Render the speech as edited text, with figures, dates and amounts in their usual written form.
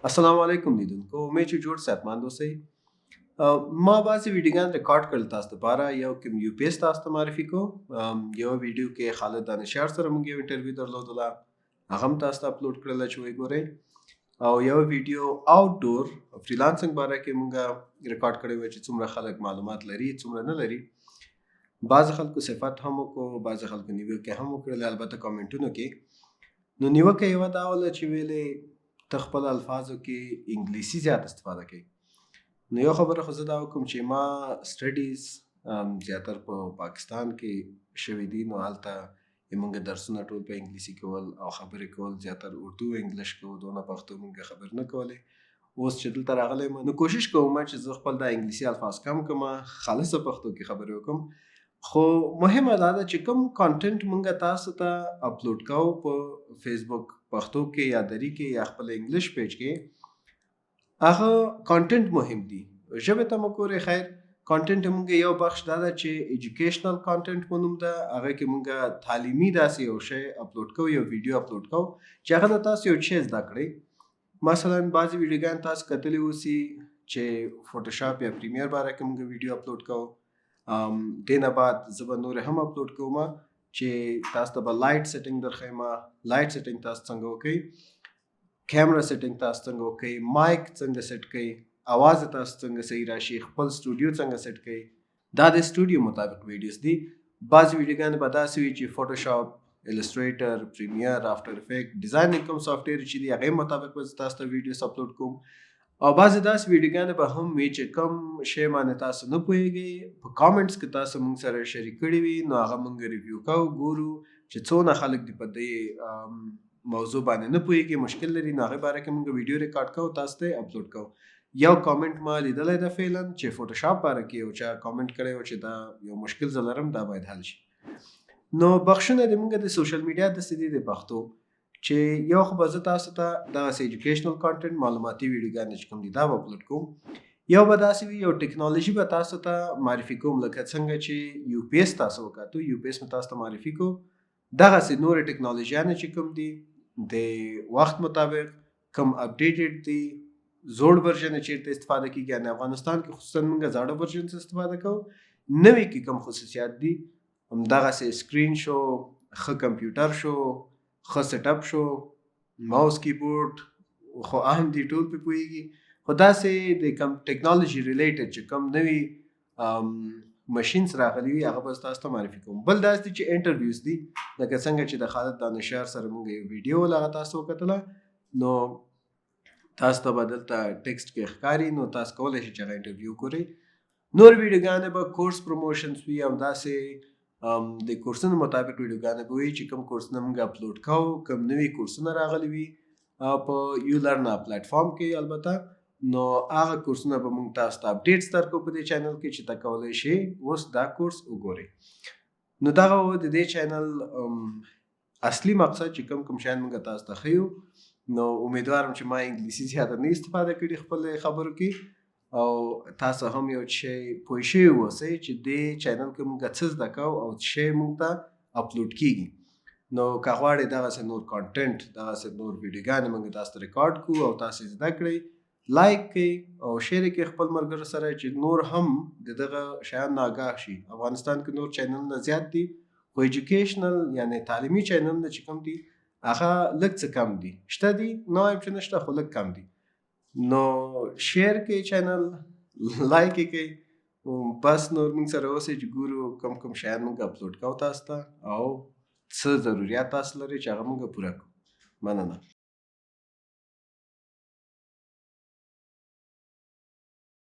السلام علیکم لیدونکو، امید چې جوړ صحتمند اوسئ. ما بعضې ویډیوګان ریکارډ کړل تاسو لپاره. یو کې یو پی تاسو ته معرفي کو، یو ویډیو کې خالد دانشیار سره موږ یو انټرویو درلودله، هغه هم تاسو ته اپلوډ کړله چې وګورئ. او یو ویډیو آوټ ډور فریلانسینګ باره کې موږ ریکارډ کړی و چې څومره خلک معلومات لري، څومره نه لري. بعض خلکو صفت هم وکړو، بعض خلکو نیوکې هم وکړلې، البته کامنټونو کې. نو نیوکه یوه دا وله چې ویلې ته خپل الفاظو کې انګلیسي زیات استفاده کوي. نو یو خبره خو زه دا وکړم چې ما سټډیز زیاتر په پاکستان کې شوې دي، نو هلته یې مونږ درسونه ټول په انګلیسي کول او خبرې کول زیاتر اردو انګلیش کوو، دونه پښتو مونږ خبرې نه کولې. اوس چې دلته راغلی یم نو کوشش کوم چې زه خپل دا انګلیسي الفاظ کم کړم، خالصه پښتو کې خبرې وکړم. خو مهمه دا ده چې کوم کانټنټ مونږ تاسو ته اپلوډ کوو په فیسبوک پښتو کې یا دری کې یا خپل انګلیش پیج کې، هغه کانټنټ مهم دي. ژبې ته مو ګورئ، خیر کانټنټ مونږ یو بخش دا ده چې ایجوکیشنل کانټنټ په نوم ده، هغه کې مونږ تعلیمي داسې یو شی اپلوډ کوو، یو ویډیو اپلوډ کوو چې هغه نه تاسو یو شی زده کړئ. مثلا بعضې ویډیوګان تاسو کتلي اوسي چې فوټوشاپ یا پریمیر باره کې مونږ ویډیو اپلوډ کوو. دې نه بعد زه به نورې هم اپلوډ کوم چې تاسو ته به لایټ سیټینګ درښیم، لایټ سیټینګ تاسو څنګه وکړئ، کیمرا سیټینګ تاسو څنګه وکړئ، مایک څنګه سیټ کړئ، اواز تاسو څنګه صحیح راشي، خپل سټوډیو څنګه سیټ کړئ. دا د سټوډیو مطابق ویډیوز دي. بعضې ویډیوګانې به داسې وي چې فوټوشاپ، الستریټر، پریمیر، افټر افیکټ، ډیزاینینګ کوم سافټویر چې دي هغې مطابق به زه تاسو ته ویډیوز اپلوډ کوم. او بعضې داسې ویډیوګانې به هم وي چې کوم شی باندې تاسو نه پوهېږئ، په کامنټس کې تاسو موږ سره شریک کړي وي، نو هغه موږ ریویو کوو، ګورو چې څونه خلک دي په دې موضوع باندې نه پوهېږي، مشکل لري، نو هغې باره کې موږ ویډیو ریکارډ کوو، تاسو ته یې اپلوډ کوو. یو کامنټ ما لیدلی ده فعلا چې فوټوشاپ باره کې یو چا کامنټ کړی و چې دا یو مشکل زه لرم، دا باید حل شي. نو بخشونه د موږ د سوشل میډیا داسې دي د پښتو چې یو خو به زه تاسو ته دغسې ایجوکیشنل کانټنټ معلوماتي ویډیوګانې چې کوم دي دا به اپلوډ کوم. یو به داسې وي یو ټکنالوژي به تاسو ته معرفي کوم، لکه څنګه چې یو پی ایس تاسو وکتو، یو پی ایس مې تاسو ته معرفي کو، دغسې نورې ټکنالوژیانې چې کوم دي د وخت مطابق کوم اپډیټډ دي، زوړ ورژن چیرته استفاده کیږي، یعنې افغانستان کې خصوصا موږ زاړه ورژن څخه استفاده کوو، نوي کې کوم خصوصیات دي، همدغسې سکرین شو، ښه کمپیوټر شو، ښه سیټ اپ شو، ماوس کیبورډ خو اهم دي، ټول پرې پوهېږي. خو داسې د کم ټکنالوژي ریلیټډ چې کوم نوي مشینز راغلي وي هغه به زه تاسو ته معرفي کوم. بل داسې دي چې انټرویوز دي، لکه څنګه چې د خالد دانشیار سره موږ یو ویډیو ول هغه تاسو وکتله، نو تاسو ته به دلته ټیکسټ کې ښکاري، نو تاسو کولی شئ چې هغه انټرویو وګورئ. نور ویډیوګانې به کورس پروموشنز وي او داسې د کورسونو مطابق ویډیوګانې به وي چې کوم کورسونه موږ اپلوډ کوو، کوم نوي کورسونه راغلي وي په یو لرنا پلیټفارم کې، البته نو هغه کورسونه به موږ تاسو ته اپډیټس درکړو په دې چینل کې چې ته کولی شئ اوس دا کورس وګورئ. نو دغه و د دې چینل اصلي مقصد چې کوم کوم شیان موږ تاسو ته ښیو. نو امیدوارم چې ما انګلیسي زیاته نه استفاده کړي خپل خبرو کې او تاسو هم یو شی پوه شوي اوسئ چې دې چینل کې موږ څه زده کوو او څه شی موږ ته اپلوډ کیږي. نو که غواړئ دغسې نور کانټنټ، دغسې نور ویډیوګانې موږ تاسو ته ریکارډ کړو او تاسو یې زده کړئ، لایک کړئ او شیر یې کړئ خپل ملګرو سره چې نور هم د دغه شیان نه آګاه شي. افغانستان کې نور چینلونه زیات دي، خو ایجوکیشنل یعنې تعلیمي چینلونه چې کوم دي هغه لږ څه کم دي، شته دي، نه وایم چې نشته، خو لږ کم دي. نو شیر کړئ چینل، لایک یې کړئ، بس نور موږ سره اوسئ چې ګورو کوم کوم شیان موږ اپلوډ کوو تاسو ته او څه ضروریات تاسو لرئ چې هغه موږ پوره کړو. مننه.